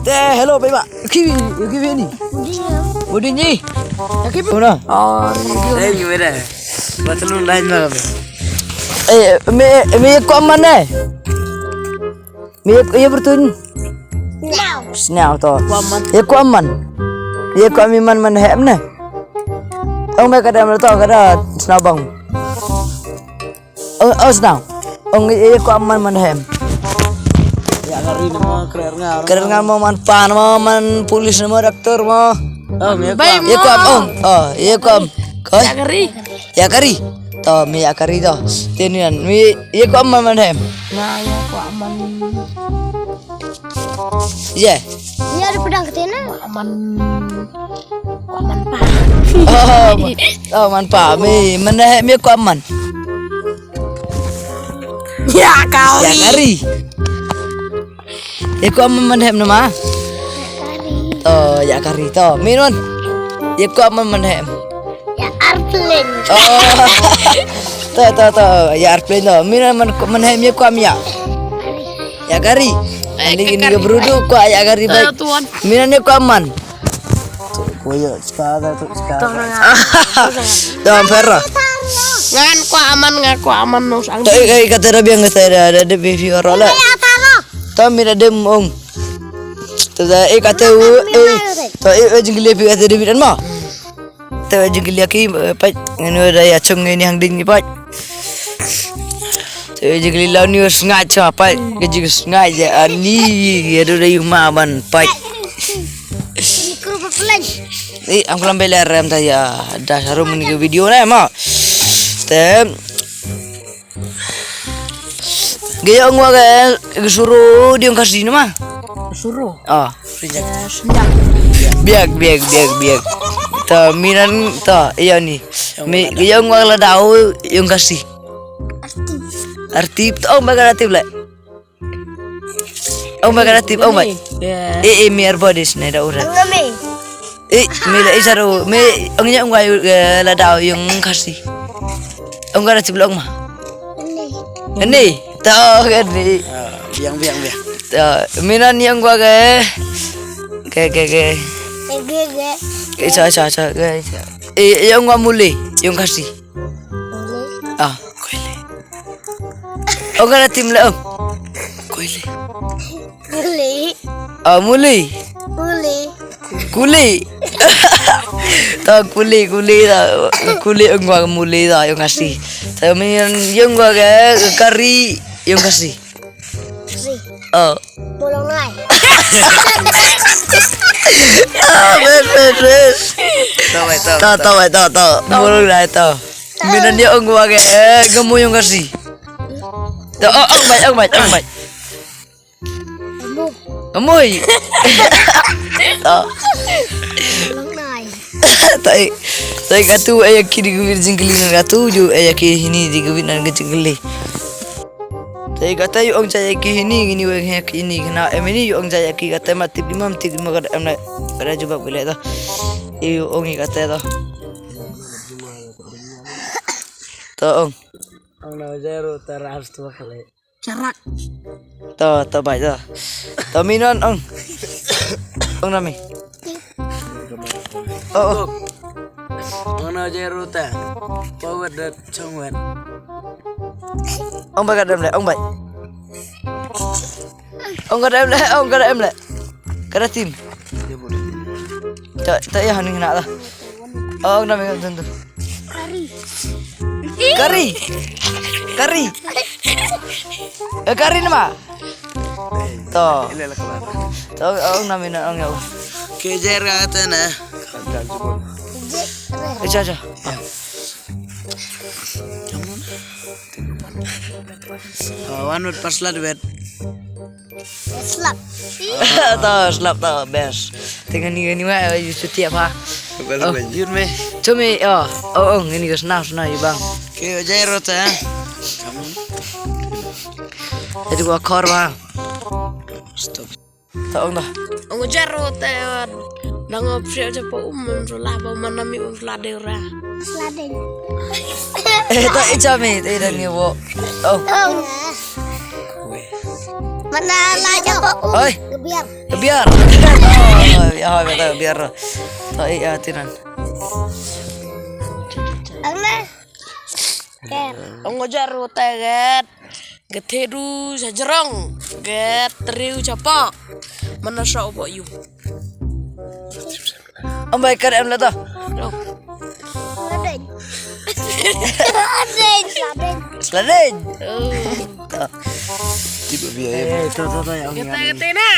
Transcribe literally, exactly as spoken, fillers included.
Te, hello, bye bye. Ki, ki ni. Udi ni. Ki puna. Oh, eh, gimana? Batalun lain malam. Eh, me, me ko amman eh. Me ye bertun. Sniaw to. Ye ko amman. Ye ko mi man man hem ne. Ong me ka dam to ka da sniaw bang. Oh, oh, sniaw. Ong ye ko amman man hem. Ïa kari nama krer nga. Krer nga mo man pan mo man polis mo doktor mo. Oh, me ko. Ye ko am ong. Oh, ye ko am. Ko. Ïa kari. Ïa kari. To, mi ïa kari to. Te ni an, mi ye ko amman man hem. Nga ïa ko amman. Ye. Ïa ada pedang ke tena. Amman. Amman pa. Oh, oh, man pa. Mi, man hem ye ko amman. Ïa kari. Ïa kari. Ye ko amman man hem nama. To, ïa kari to. Minon. Ye ko amman man hem. Ïa airplane. Oh. To, to, to. Ïa airplane to. Minon man, man hem ye ko am ïa. Ïa kari. Andi ini ke berudu ko ïa kari baik. Minon ye ko amman. Ko ïa. Dam pera. Ngan ko amman, ngan ko amman no sang. To, eh, eh, kata da biang kata da, da, da, baby ora la. To, mi da dem ong. To, da, eh, kata u, eh. To, eh, eh, jingli pi kata da bidan ma. To, eh, jingli ki, eh, pai. Ngani da ya chung ngani hang ding ni pai. Te jingli law ni sngai cha pai, ke jing sngai ja ani, ya do da yuma ban pai. Mikro berpelan. Eh, am kelam bela rem ta ya, da sarum ni ke video na ma. Te. Gaya ngwa ke, ke suru di ong kasi nama. Suru. Ah. Biak, biak, biak, biak. Ta minan ta, iya ni. Mi, gaya ngwa la dau ong kasi. Artip to, ong ba ka artip le. Ong ba ka artip, ong ba. Eh, eh, mi ar bodis ne da ura. Eh, mi le isaro, mi ong nya ong wa la dau ong kasi. Ong ka artip le ong ma. Ni, to kan ni. Biang, biang, biang. To, minan ong wa ke. Ke, ke, ke. Ke, ke, ke. Ke, cha, cha, cha, ke, cha. Eh, ong wa muli, ong kasi. Ah, kuili. Ong ka artip le ong. Kuili. Kuli. Ah, muli. Kuli. Kuli. Ta kuli, kuli ta. Kuli ong wa muli ta ong kasi. Ta minan ong wa ke kari ong kasi. Kasi. Oh. Bolong nai. Ah, bes, bes, bes. Tahu, tahu. Tahu, tahu, tahu, tahu. Bolong nai tahu. Minan ong wa ke, eh, gemu ong kasi. Tahu, oh, ong bai, ong bai, ong bai. Gemu. Gemui. Tahu. Bolong nai. Tahu, tahu katu, eh, ki di gubit jingkeli na katu, ju, eh, ki hini di gubit na jingkeli. Te kata ïa ong cha ïa ki hini ngini weng he ki hini kena em ini ïa ong cha ïa ki kata ma tip lima tip lima kada em na kada jubab gele to. Ïa ong ïa kata to. To ong. Ong na zero taras tu kale. Charak. To to bai to. To minon ong. Ong nami. Oh, oh. Ong na zero ta. Forward dot Chong wen. Ong bai ka dem le, ong bai. Ong ka dem le, ong ka dem le. Ka da tim. Ta ta ya haning na la. Ong na me dun tu. Kari. Kari. Kari. Eh, kari nama. To. To ong na me na ong ya. Ke jer ka ta na. Eh, cha cha. Ah. Ah, wan wet pas lat wet. Slap. To, slap to, best. Te ngani ngani wa, eh, yu chuti apa? Best, oh, best. Yun me. Chumi, oh, oh, oh, ngani ka sna sna yu bang. Ke jai rota. Jadi gua kor ba. Stop. Ta ong da. Ong jaro te nang op sio je po um um sula ba manami um sula de ra. Sula de. Eh, ta icha me te dan ni wo. Oh. Mana la je po um. Oi. Biar. Biar. Oh, ya, ya, ya, biar. To, eh, ya, tinan. Ang na. Ker. Ong jar utai get. Get hedu sa jerong. Get teriu chapok. Mana sa opo yu. Ambai kar em lata. Ladin. Ladin. Ladin. Ladin. Tiba biar ya. Eh, to to to ya. Get get na.